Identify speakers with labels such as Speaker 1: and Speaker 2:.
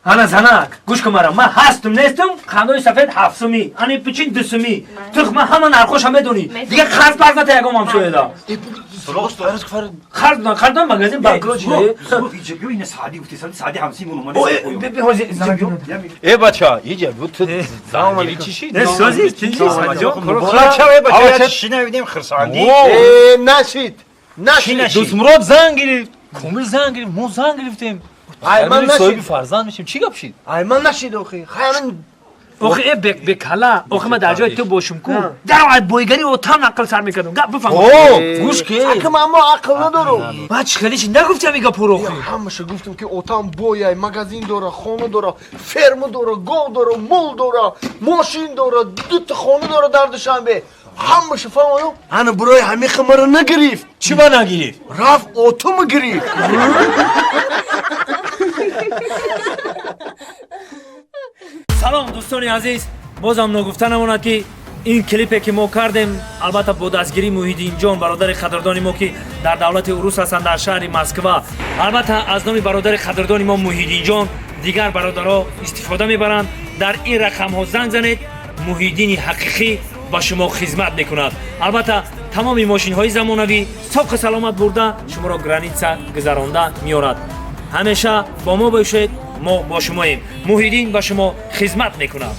Speaker 1: Ана занак, гӯш кун мара, ман ҳастум нестум, қандои сафед 7 сумӣ, ани пичин 2 сумӣ. Тух ман ҳама нархоша медонӣ. Дига қарз парз ната ягон ҳамсояда. Қарз будан, қарз магазин банкрот шуда.
Speaker 2: Э бача, иҷа бу ту зангири чӣ шид?
Speaker 1: Не сози, чӣ садиҷон?
Speaker 2: Муборак э бача, шинавидем хурсандӣ.
Speaker 3: Э, нашид. Нашид.
Speaker 2: Дӯстмурод занг гирифт, Комил занг гирифт, мо занг гирифтем.
Speaker 3: Ай ман нашид.
Speaker 2: Соҳиби фарзанд мешем. Чӣ гап шид?
Speaker 3: Ай ман нашид охи. Хай ман
Speaker 1: Охи э бекала, охи ман дар ҷои ту бошум ку. Дар ай бойгари отам ақл сар мекардам. Гап бифаҳм.
Speaker 2: О, гӯш ки.
Speaker 3: Ака ман мо ақл надорам.
Speaker 1: Ман чӣ хеле чи нагуфтам ин гапҳоро охи.
Speaker 3: Ҳамаша гуфтам ки отам бояй, магазин дора, хона дора, ферма дора, гов дора, мол дора, мошин дора, дута хона дора дар Душанбе. Ҳамаша фаҳмадам. Ана бурои ҳамиха маро нагирифт.
Speaker 2: Чӣ ба нагирифт?
Speaker 3: Рафт отума гирифт.
Speaker 1: Салом дӯстони азиз, бозам ногуфта намонад ки ин клипе ки мо кардем, албатта бо дастгирии Муҳиддинҷон, бародари қадрдони мо, ки дар давлати урус ҳастанд, дар шаҳри Москва. Албатта аз номи бародари қадрдони мо Муҳиддинҷон дигар бародаро истифода мебаранд. Дар ин рақамҳо занг занед, Муҳиддини ҳақиқӣ ба шумо хизмат мекунад. Албатта тамоми мошинҳои замонавӣ соқи саломат бурда шуморо граница гузаронда меорад. Ҳамеша бо мо бошед, мо бо шумоем. Муҳиддин ба шумо хизмат мекунад.